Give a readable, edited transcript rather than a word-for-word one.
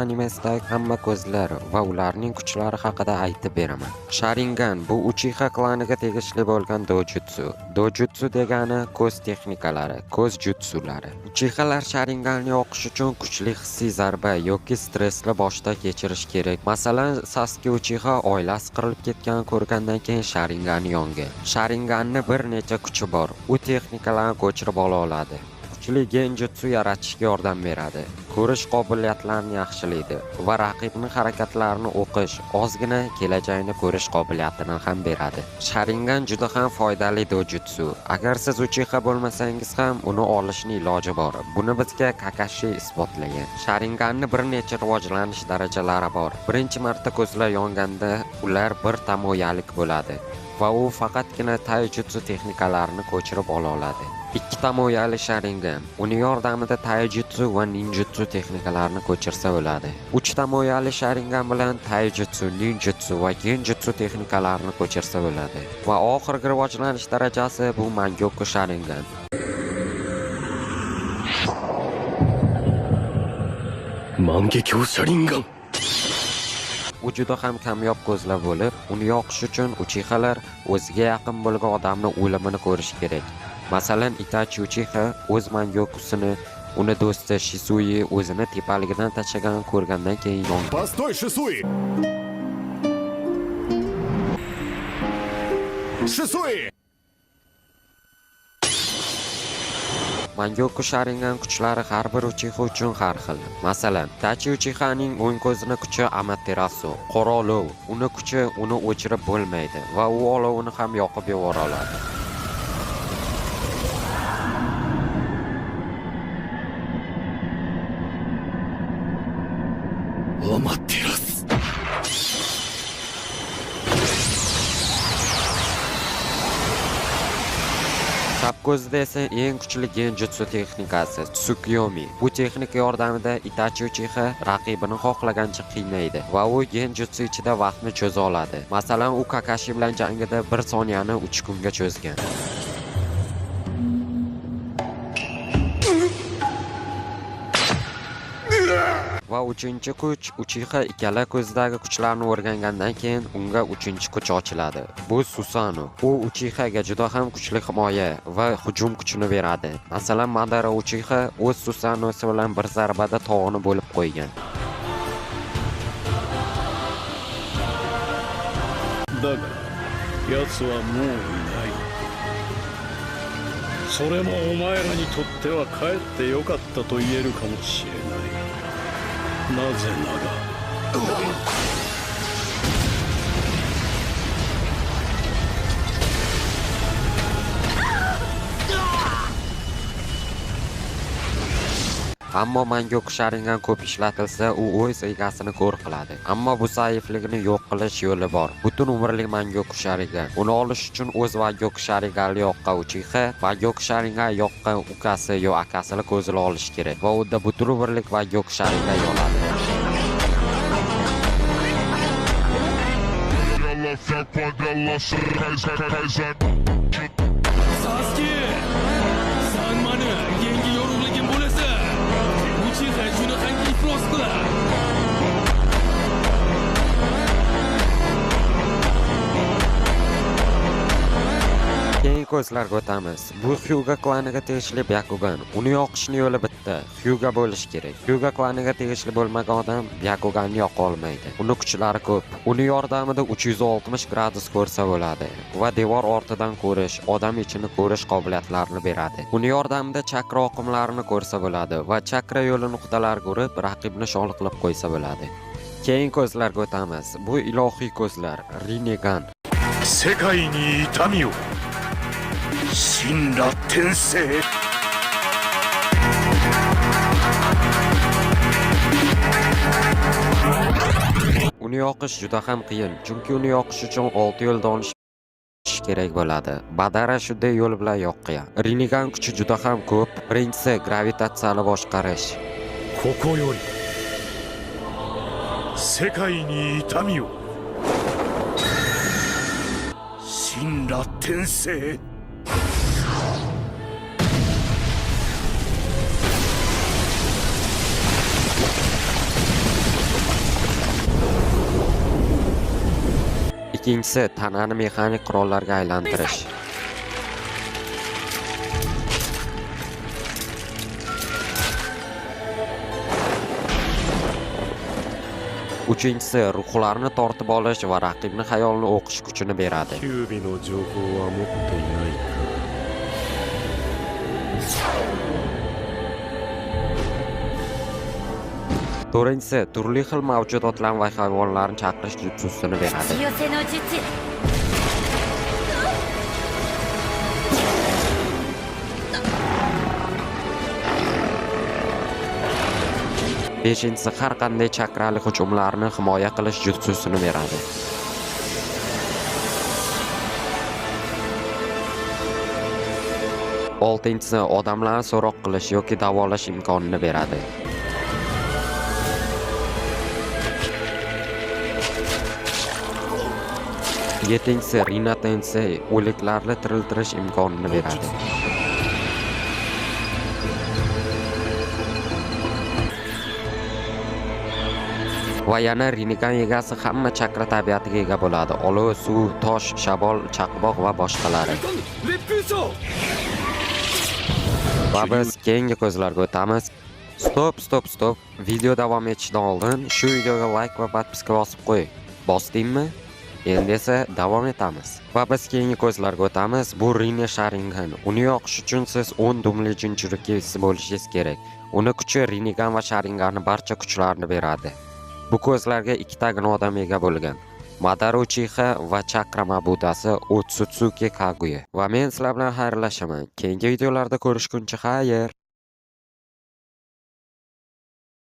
Animesidagi hamma ko'zlar va ularning kuchlari haqida aytib beraman. Sharingan bu Uchiha klaniga tegishli bo'lgan dojutsu. Dojutsu degani ko'z texnikalari, ko'z jutsulari. Uchihalar Sharinganni yoqish uchun kuchli hissiy zarba yoki stressli boshda kechirish kerak. Masalan, Sasuke Uchiha oilasi qirilib ketganini ko'rgandan keyin Sharinganni yongan. Sharinganni bir necha kuchi bor. U texnikalarni ko'chirib ola oladi. Kuchli genjutsu yaratishga yordam beradi. Ko'rish qobiliyatlarini yaxshilaydi va raqibning harakatlarini o'qish, ozgina kelajagini ko'rish qobiliyatini ham beradi. Sharingan juda ham foydali dojutsu. Agar siz Uchiha bo'lmasangiz ham uni olishning iloji bor. Buni bizga Kakashi isbotlagan. Sharinganni bir necha rivojlanish darajalari bor. Birinchi marta ko'zlar yonganda ular bir tamoyalik bo'ladi va u faqatgina taijutsu texnikalarini ko'chirib ola oladi. Ikki tamoyali Sharingan. Uni yordamida taijutsu va ninjutsu texnikalarini ko'chirsa bo'ladi. Uch tamoyali Sharingan bilan taijutsu, ninjutsu va genjutsu texnikalarini ko'chirsa bo'ladi. Va oxirgi rivojlanish darajasi bu Mangekyo Sharingan. 万華鏡車輪眼。 U juda ham kamyob ko'zlar bo'lib, uni yoqish uchun Uchihalar o'ziga yaqin bo'lgan odamni o'limini ko'rishi kerak. Masalan, Itachi Uchiha o'z Mangekyo'sini uni do'sti Shisui o'zini tepaligidan tashlaganini ko'rgandan keyin yongan. Постой, Шисуи! Шисуи! Mangekyo Sharingan kuchlari har bir Uchiha uchun har xil. Masalan, Itachi Uchihaning o'ng ko'zini kuchi Amaterasu, qora olov. Uni kuchi uni o'chirib bo'lmaydi va u olovini ham yoqib yubora oladi. アマテラス。 Chap ko'zida esa eng kuchli genjutsu texnikasi Tsukuyomi. Bu texnika yordamida Itachi Uchiha raqibini xohlagancha qiynaydi va u genjutsu ichida vaqtni cho'za oladi. Masalan, u Kakashi bilan jangida 1 soniyani 3 kunga cho'zgan. Va uchinchi kuch: Uchiha ikkala ko'zidagi kuchlarni o'rgangandan keyin unga uchinchi kuch ochiladi. Bu Susano. U Uchihaga juda ham kuchli himoya va hujum kuchini beradi. Masalan, Madara Uchiha o'z Susanosi bilan bir zarbada tog'ini bo'lib qo'ygan. だが奴はもういない。それもお前らにとってはかえってよかったと言えるかもしれない。なぜなら、 Ammo Mangekyo Sharingan ko'p ishlatilsa, u o'z egasini ko'r qiladi. Ammo bu zaifligini yo'q qilish yo'li bor. Butun umrlik Mangekyo Sharingan. Uni olish uchun o'z Mangekyo Sharinganni yoqqan Uchiha, Mangekyo Sharingan yoqqan ukasi yo akasini ko'zini olish kerak va unda butun umrlik Mangekyo Sharingan yonadi. Sasuke! San mani yangi yorug'ligim bo'lasan. Uchiha shunaqangi iflos qilar. Keyingi ko'zlarga o'tamiz. Bu Hyuga klaniga tegishli Byakugan. Uni yoqishning yo'li bitta. Hyuga bo'lish kerak. Hyuga klaniga tegishli bo'lmagan odam Byakuganni yoqa olmaydi. Uni kuchlari ko'p. Uni yordamida 360 gradus ko'rsa bo'ladi va devor ortidan ko'rish, odam ichini ko'rish qobiliyatlarini beradi. Uni yordamida chakra oqimlarini ko'rsa bo'ladi va chakra yo'li nuqtalar ko'rib, raqibni shol qilib qo'ysa bo'ladi. Keyin ko'zlarga o'tamiz. Bu ilohiy ko'zlar, Rinnegan. 世界に痛みを。神羅転生。 Uni yoqish juda ham qiyin, chunki uni yoqish uchun 6 yo'lda olish kerak bo'ladi. Madara shunday yo'l bilan yoqqan. Rinnegan kuchi juda ham ko'p. Birinchisi gravitatsiyani boshqarish. ここより世界に痛みを。神羅転生。Ikkinchisi, tanani mexanik qurollarga aylantirish. Uchinchisi, ruhlarni tortib olish va raqibni xayolini o'qish kuchini beradi. キュービの情報は持っていないか。 To'rtinchisi, turli xil mavjudotlar va hayvonlarni chaqirish jutsusini beradi. 口寄せの術。 Beshinchisi, har qanday chakrali hujumlarni himoya qilish jutsusini beradi. Oltinchisi, odamlarni so'roq qilish yoki davolash imkonini beradi. Yettinchisi, Rina Tensei o'liklarni tiriltirish imkonini beradi. Va yana Rinnegan egasi hamma chakra tabiatiga ega bo'ladi: olov, suv, tosh, shamol, chaqmoq va boshqalari. 烈風賞。 Va biz keyingi ko'zlarga o'tamiz. Stop, stop, stop. Video davom etishidan oldin shu videoga like va подписка bosib qo'y. Bosdingmi? Endi esa davom etamiz. Va biz keyingi ko'zlarga o'tamiz. Bu Rinne Sharingan. Uni yoqish uchun siz 10 dumli jinchurikisi bo'lishingiz kerak. Uni kuchi Rinnegan va Sharinganning barcha kuchlarini beradi. Bu ko'zlarga ikkitagina odam ega bo'lgan. Madara Uchiha va chakra ma'budasi Otsutsuki Kaguya. Va men sizlar bilan xayrlashaman. Keyingi videolarda ko'rishguncha xayr.